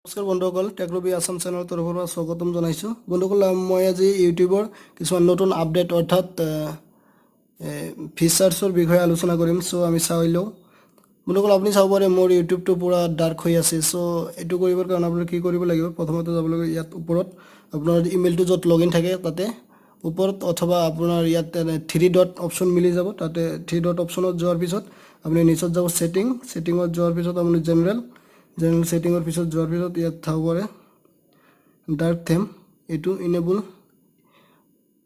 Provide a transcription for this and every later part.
নমস্কাৰ বন্ধুসকল, টেকৰবি আছাম চেনেলৰ তৰফৰ পৰা স্বাগতম জনাইছোঁ। বন্ধুসকল, মই আজি ইউটিউবৰ কিছুমান নতুন আপডেট অৰ্থাৎ ফিচাৰ্ছৰ বিষয়ে আলোচনা কৰিম। চ' আমি চাই লওঁ। বন্ধুসকল, আপুনি চাব পাৰে মোৰ ইউটিউবটো পূৰা ডাৰ্ক হৈ আছে। চ' এইটো কৰিবৰ কাৰণে আপুনি কি কৰিব লাগিব? প্ৰথমতে যাব লাগিব ইয়াত ওপৰত, আপোনাৰ ইমেইলটো য'ত লগ ইন থাকে তাতে ওপৰত, অথবা আপোনাৰ ইয়াত থ্ৰী ডট অপশ্যন মিলি যাব। তাতে থ্ৰী ডট অপশ্যনত যোৱাৰ পিছত আপুনি নিচত যাব ছেটিং। ছেটিঙত যোৱাৰ পিছত আপুনি জেনেৰেল, জেনেৰেল ছেটিঙৰ পিছত যোৱাৰ পিছত ইয়াত চাব পাৰে ডাৰ্ক থেম, এইটো ইনেবল,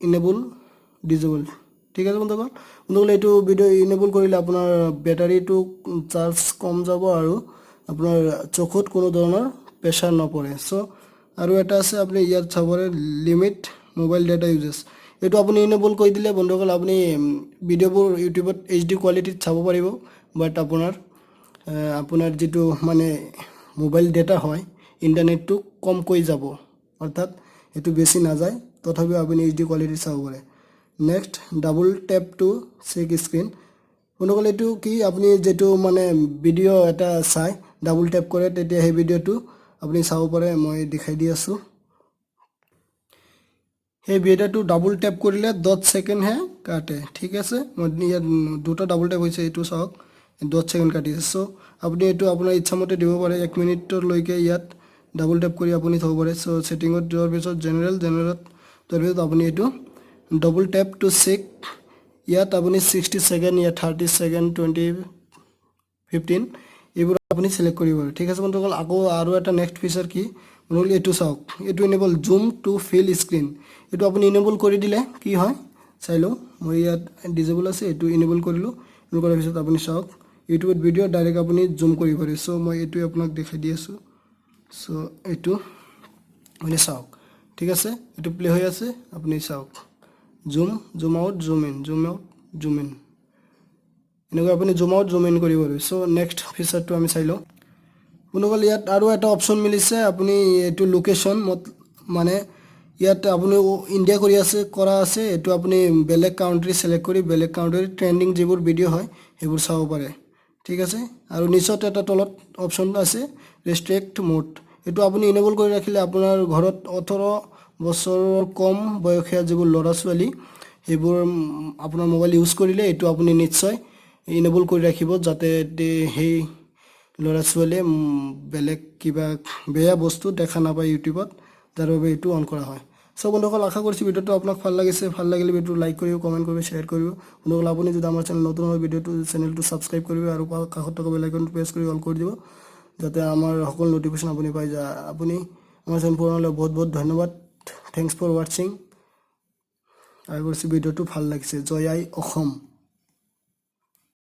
ইনেবল, ডিজেবল। ঠিক আছে বন্ধুসকল। বন্ধুসকল, এইটো ভিডিঅ' ইনেবল কৰিলে আপোনাৰ বেটাৰীটো চাৰ্জ কম যাব আৰু আপোনাৰ চকুত কোনো ধৰণৰ প্ৰেছাৰ নপৰে। চ' আৰু এটা আছে, আপুনি ইয়াত চাব পাৰে লিমিট মোবাইল ডাটা ইউজেছ। এইটো আপুনি ইনেবল কৰি দিলে বন্ধুসকল, আপুনি ভিডিঅ'বোৰ ইউটিউবত এইচডি কোৱালিটিত চাব পাৰিব, বাট আপোনাৰ যিটো মানে মোবাইল ডেটা হয়, ইণ্টাৰনেটটো কমকৈ যাব, অৰ্থাৎ সেইটো বেছি নাযায়। তথাপিও আপুনি এইচডি কোৱালিটি চাব পাৰে। Next, double tap to shake screen। বন্ধুসকল, এইটো কি? আপুনি যিটো মানে ভিডিঅ' এটা চাই ডাবল টেপ কৰে, তেতিয়া সেই ভিডিঅ'টো আপুনি চাব পাৰে। মই দেখাই দি আছোঁ। সেই ভিডিঅ'টো ডাবল টেপ কৰিলে 10 ছেকেণ্ডহে কাটে। ঠিক আছে, মই ইয়াত দুটা ডাবল টেপ হৈছে, এইটো চাওক, 10 ছেকেণ্ড কাটিছে। চ' আপুনি এইটো আপোনাৰ ইচ্ছামতে দিব পাৰে। 1 মিনিটলৈকে ইয়াত ডাবল টেপ কৰি আপুনি থ'ব পাৰে। চ' ছেটিঙত যোৱাৰ পিছত জেনেৰেল, জেনেৰেলত যোৱাৰ পিছত আপুনি এইটো ডবল টেপ টু চেক, ইয়াত আপুনি 60 ছেকেণ্ড, ইয়াত 30 ছেকেণ্ড, 20, 15, এইবোৰ আপুনি চিলেক্ট কৰিব পাৰে। ঠিক আছে বন্ধুসকল। আকৌ আৰু এটা নেক্সট ফিচাৰ কি বন্ধুসকল? এইটো চাওক, এইটো enable zoom to fill screen। এইটো আপুনি এনেবল কৰি দিলে কি হয় চাই লওঁ। মই ইয়াত ডিজেবল আছে, এইটো এনেবল কৰিলোঁ। এনেবল কৰাৰ পিছত আপুনি চাওক, ইউটিউবত ভিডিঅ' ডাইৰেক্ট আপুনি জুম কৰিব পাৰে। চ' মই এইটোৱে আপোনাক দেখাই দি আছোঁ। চ' এইটো আপুনি চাওক। ঠিক আছে, এইটো প্লে হৈ আছে। আপুনি চাওক, zoom, zoom out, zoom in, zoom out, zoom in, এনেকৈ আপুনি জুম আউট, জুম ইন কৰিব পাৰিব। চ' নেক্সট ফিচাৰটো আমি চাই লওঁ। বন্ধুসকল, ইয়াত আৰু এটা অপশ্যন মিলিছে। আপুনি এইটো লোকেশ্যন, মানে ইয়াত আপুনি ইণ্ডিয়া কৰি আছে, কৰা আছে, এইটো আপুনি বেলেগ কাউণ্ট্ৰি ছিলেক্ট কৰি বেলেগ কাউণ্ট্ৰিৰ ট্ৰেণ্ডিং যিবোৰ ভিডিঅ' হয় সেইবোৰ চাব পাৰে। ঠিক আছে। আৰু নিচত এটা তলত অপশ্যন আছে ৰেষ্ট্ৰিক্ট মোড। এইটো আপুনি এনেবল কৰি ৰাখিলে আপোনাৰ ঘৰত 18 বছৰৰ কম বয়সীয়া যিবোৰ ল'ৰা ছোৱালী, সেইবোৰ আপোনাৰ মোবাইল ইউজ কৰিলে এইটো আপুনি নিশ্চয় এনেবল কৰি ৰাখিব, যাতে সেই ল'ৰা ছোৱালীয়ে বেলেগ কিবা বেয়া বস্তু দেখা নাপায় ইউটিউবত, যাৰ বাবে এইটো অন কৰা হয়। চ' বন্ধুসকল, আশা কৰিছোঁ ভিডিঅ'টো আপোনাক ভাল লাগিছে। ভাল লাগিলে ভিডিঅ'টো লাইক কৰিব, কমেণ্ট কৰিব, শ্বেয়াৰ কৰিব। বন্ধুসকল, আপুনি যদি আমাৰ চেনেল নতুন হয়, ভিডিঅ'টো চেনেলটো ছাবস্ক্ৰাইব কৰিব আৰু কাষত থকা বেল আইকনটো প্ৰেছ কৰি অল কৰি দিব, যাতে আমাৰ সকলো ন'টিফিকেশ্যন আপুনি পাই যায়। আপুনি আমাৰ চেনেল পুৰণা হ'লে বহুত বহুত ধন্যবাদ। Thanks for watching। আশা কৰিছোঁ ভিডিঅ'টো ভাল লাগিছে। জয় আই অসম।